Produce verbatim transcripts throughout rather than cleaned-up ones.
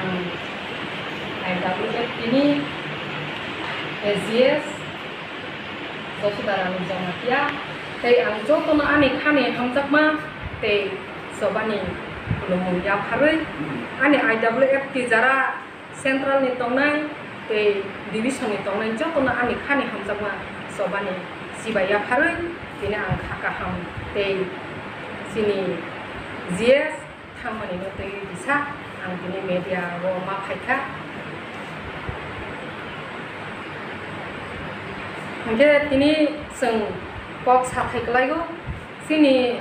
I W F T ni A G S Josudarani Jamatia, tei ang jotono ani khani hamjakma tei chobani khulumung yapharwi ani I W F T jara central ni tongnai tei division ni tongnai jotono ani khani hamjakma chobani chibai yapharwi tini ang kha kaham tei chini G S thangmani no twi kisa ang tini media o ma phaikha. Hingke tini chwng kok sathai kwlaigo, chini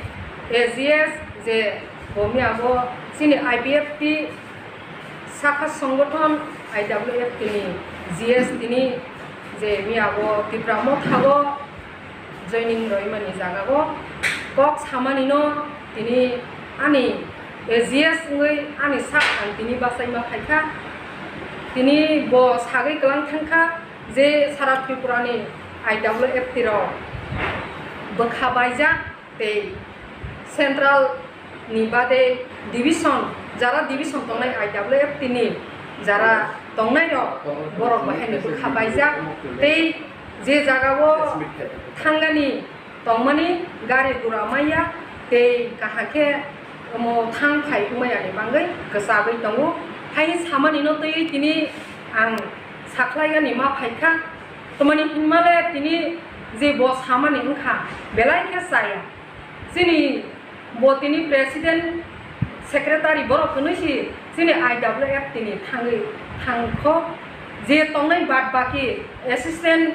A G S je bo miya bo chini I P F T sakha songothon I W F T ni G S tini je miya bo Tipra Motha o joining roimani jaga o kok samani no tini ani A G S wngwi ani sak ang tini bachaima phaikha. Tini bo sagwi kwlang thangkha je sara Tripura ni I W F T rok bwkha baijak tei central ni bade division, jara division tongnai I W F T ni jara tongnai rok borok bahai ni bwkha baijak tei je jaga o thangani tongmani gari gura maya tei kaham khe omo thang phai wngmaya ni bagwi kwchagwi tongo. Hai samani no twi tini ang sakhlai yani ma phaikha. Tamani hinmale tini je bo samani wngkha belai khe chaya. Chini bo tini president, secretary borok hwnwi si chini I W F T ni thangwi thangkho. Je tongnai bad baki assistant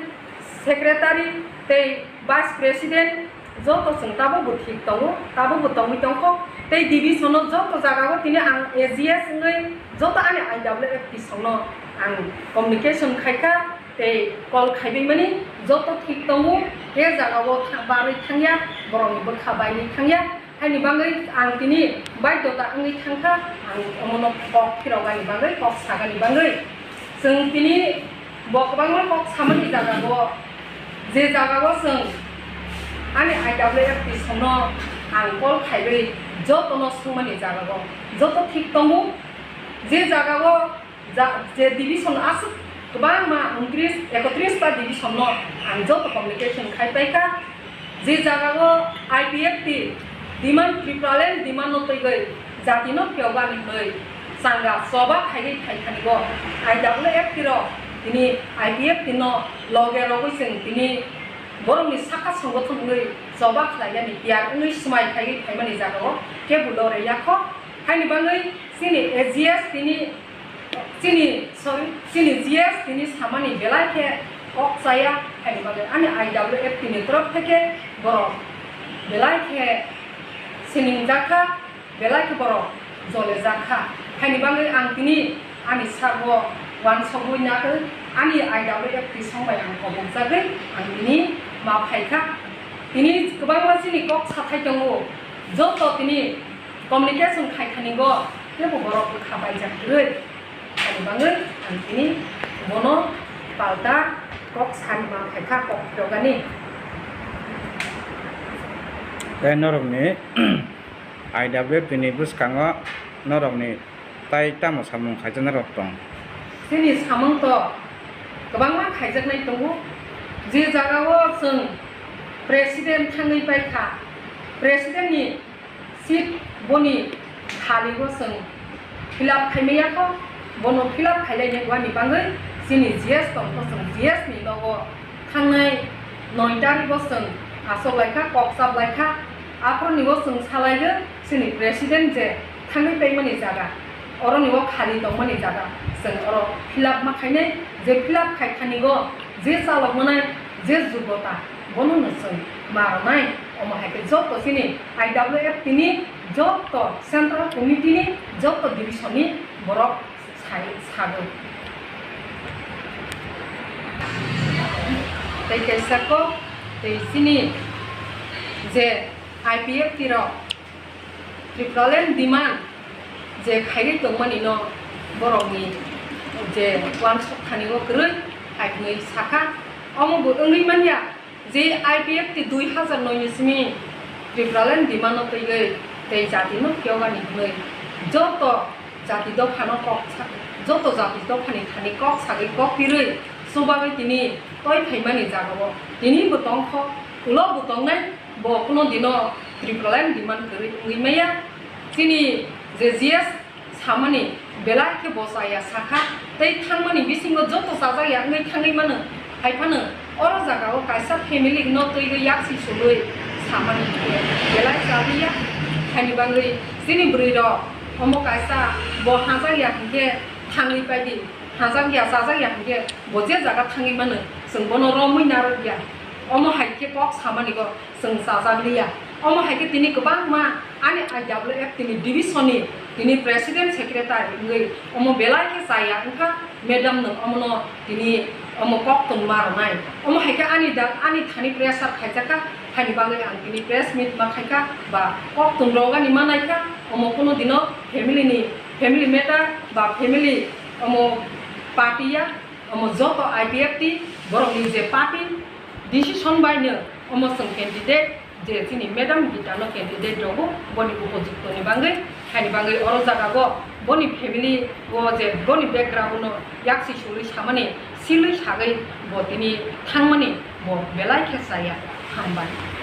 secretary tei vice president joto chwng tabukbo thik tongo, tabukbo tongwi tongkho. Tei division o joto jagao tini ang A G S wngwi joto ani I W F T songno ang communication khaikha. Tei call khaibaimani joto thik tongo, e jagao tha-, barwi thangya, borokni bwkha bairwi thangya, haini bagwi ang tini baidota wngwi thangkha, ang omono kok phiroknani bagwi, kok sagani bagwi. Chwng tini bo kwbangma kok samani jagao, je jagao chwng ani I W F T songno ang call khaiwi jotono swngmani jagao joto thik tongo, je jagao Ja-, je division aswk kwbangma ungtris, ekotris ta division no ang joto communication khai paikha. Je jagao I P F T demand, Tipraland demand no twigwi jati no phiyokgani hwnwi changa choba khaiwi phaikha ni bo I W F T rok tini I P F T no loge rogwi chwng tini borokni sakha songothon wngwi choba khlainani tiyar wngwi swmai khaiwi phaimani jagao kebo lore yakho. Haini bagwi chini A G S tini Chini, sorry, chini G S tini samani belai khe kok chaya, haini bagwi ani I W F T ni torof theke borok belai khe siningjakha, belai khe borok jolejakha. Haini bagwi ang tini ani sago wansogwi nagwi ani I W F T song bai ang kobokjagwi ang tini ma phaikha. Tini kwbangma chini kok sathai tongo, joto tini communication khai thani go, tebo borok bwkha baijak kwrwi. Ani bagwi ang tini bono palta kok sani ma phaikha, kok phirogani. Tei norokni I W F T ni bwskango norokni tai tamo samung khaijaknai rok tong? Chini samung to kwbangma khaijaknai tongo. Je jagao chwng president thangwi paikha, president ni seat boni khali o chwng fill up khaimaya kho, bono fill up khailai ni wani bagwi chini G S tongkho, chwng G S ni nogo thangnai noi tarikgo chwng achuk laikha, kok chap laikha, aphuru ni o chwng salaiyo chini president je thangwi paimani jaga, oro ni o khali tongmani jaga chwng oro fill up ma khainai, je fill up khai thani go je chalok manai je jugota bono no chwng ma rwnai. Omo hai khe joto chini I W F T ni joto central committee ni joto division ni borok sai sago. Tei kaisa kok tei chini je I P F T rok Tipraland demand je khaiwi tongmani no borokni je uansuk thani o kwrwi hai hwnwi sakha. Omo bo wngwi manya je I P F T dui hazar noi ni simi Tipraland demand no twiwi tei jati no phiyogani hwnwi joto jati dophano kok sa-, joto jati dophani thani kok sagwi kok pirwi chubagwi tini toi phaimani jagao tini bo tongkho, ulo bo tongnai, bo kuno dino Tripuraland demand kwrwi wngwi maya. Chini je G S samani belai khe bo chaya sakha, tei thangmani bisingo joto chajak ya wngwi thangwi mano. Hai phano oro jagao kaisa family no twiwi yaksi sului samani khe belai chaliya. Haini bagwi chini bwrwi rok omo kaisa bo hajak ya hinkhe thangwi paidi, hajak ya chajak ya hinkhe bo je jaga thangwi mano, chwng bono romwi narwk ya. Omo hai khe kok samani go chwng chajak liya. Omo hai khe tini kwbangma ani I W F tini division ni tini president secretary wngwi omo belai khe chaya wngkha madam no omono tini omo kok tongma rwnai. Omo hai khe ani da, ani thani pressure khaijakha, haini bagwi ang tini press meet ma khaikha ba kok tong rogani ma naikha. Omo kuno dino family ni, family matter ba family omo party ya, omo joto I P F T borokni je party decision bai no omo chwng candidate je chini madam Gita no candidate rogo boni upojukto ni bagwi, haini bagwi oro jaga go boni family o je boni background no yaksi sului samani silwi sagwi bo tini thangmani bo belai khe chaya. Hambai.